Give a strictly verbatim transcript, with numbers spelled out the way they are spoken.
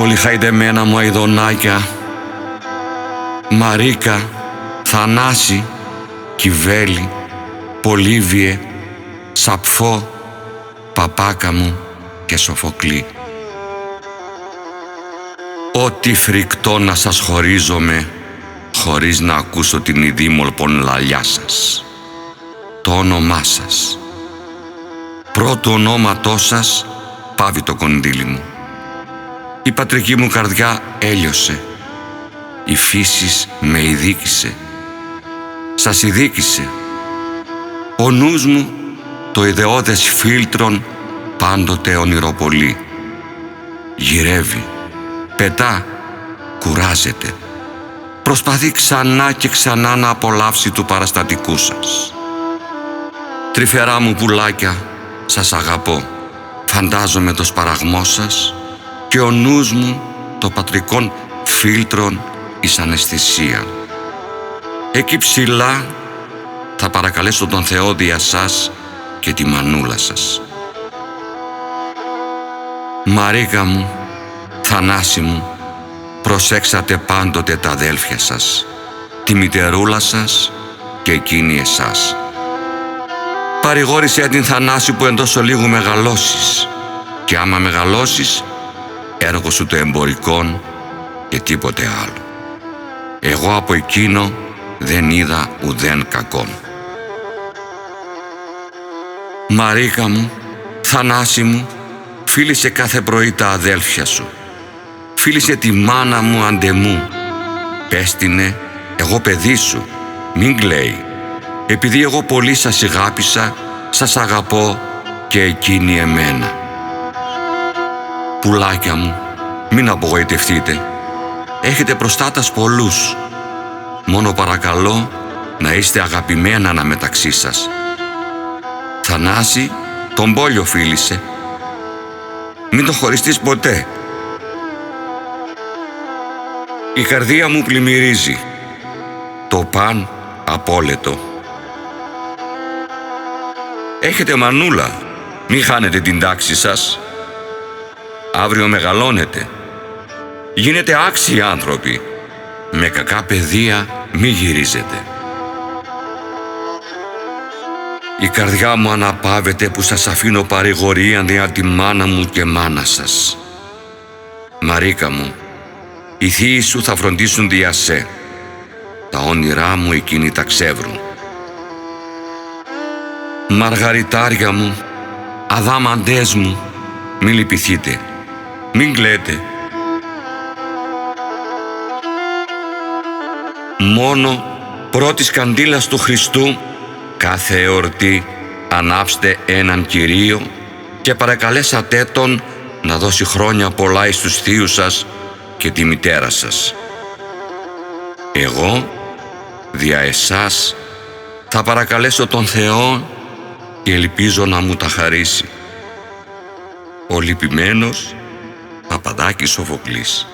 Όλη χαϊδεμένα μου αηδονάκια, Μαρίκα, Θανάση, Κιβέλη, Πολύβιε, Σαπφό, Παπάκα μου και Σοφοκλή. Ό,τι φρικτό να σας χωρίζομαι, χωρίς να ακούσω την ηδήμολπον λαλιά σας. Το όνομά σας. Πρώτου ονόματός σας πάβει το κονδύλι μου. Η πατρική μου καρδιά έλειωσε. Η φύσις με ηδίκησε. Σας ηδίκησε. Ο νους μου το ιδεώδες φίλτρον πάντοτε ονειροπολεί. Γυρεύει, πετά, κουράζεται. Προσπαθεί ξανά και ξανά να απολαύσει του παραστατικού σας. Τρυφερά μου πουλάκια, σας αγαπώ. Φαντάζομαι το σπαραγμό σας και ο νους μου το πατρικόν φίλτρον εις αναισθησίαν. Εκεί ψηλά θα παρακαλέσω τον Θεό δια σας και τη μανούλα σας. Μαρίκα μου, Θανάση μου, προσέξατε πάντοτε τ' αδέλφια σας, τη μητερούλα σας και εκείνη εσάς. Παρηγόρησέ την, Θανάση, που εντός ολίγου μεγαλώσεις, και άμα μεγαλώσεις, έργο σου το εμπορικόν και τίποτε άλλο. Εγώ από εκείνο δεν είδα ουδέν κακόν. Μαρίκα μου, Θανάση μου, φίλησε κάθε πρωί τα αδέλφια σου. Φίλησε τη μάνα μου, Αντεμού. Πέστεινε, εγώ παιδί σου, μην κλαίει. Επειδή εγώ πολύ σας ηγάπησα, σας αγαπώ και εκείνη εμένα. Πουλάκια μου, μην απογοητευτείτε. Έχετε προστάτας πολλούς. Μόνο παρακαλώ να είστε αγαπημένα αναμεταξύ σας. Θανάση, τον Πόλιο φίλησε. Μην τον χωριστείς ποτέ. Η καρδία μου πλημμυρίζει. Το παν απόλετο. Έχετε μανούλα, μη χάνετε την τάξη σας. Αύριο μεγαλώνετε. Γίνετε άξιοι άνθρωποι. Με κακά παιδία μη γυρίζετε. Η καρδιά μου αναπαύεται που σας αφήνω παρηγορίαν δια τη μάνα μου και μάνα σας. Μαρίκα μου, οι θείοι σου θα φροντίσουν δια σε. Τα όνειρά μου εκείνοι τα ξεύρουν. Μαργαριτάρια μου, αδάμαντες μου, μη λυπηθείτε, μην κλαίτε. Μόνο πρώτης καντήλας του Χριστού, κάθε εορτή, ανάψτε έναν Κυρίο και παρακαλέσατε τον να δώσει χρόνια πολλά εις τους θείους σας και τη μητέρα σας. Εγώ, δια εσάς, θα παρακαλέσω τον Θεό και ελπίζω να μου τα χαρίσει. Ο λυπημένος Παπαδάκης Σοφοκλής.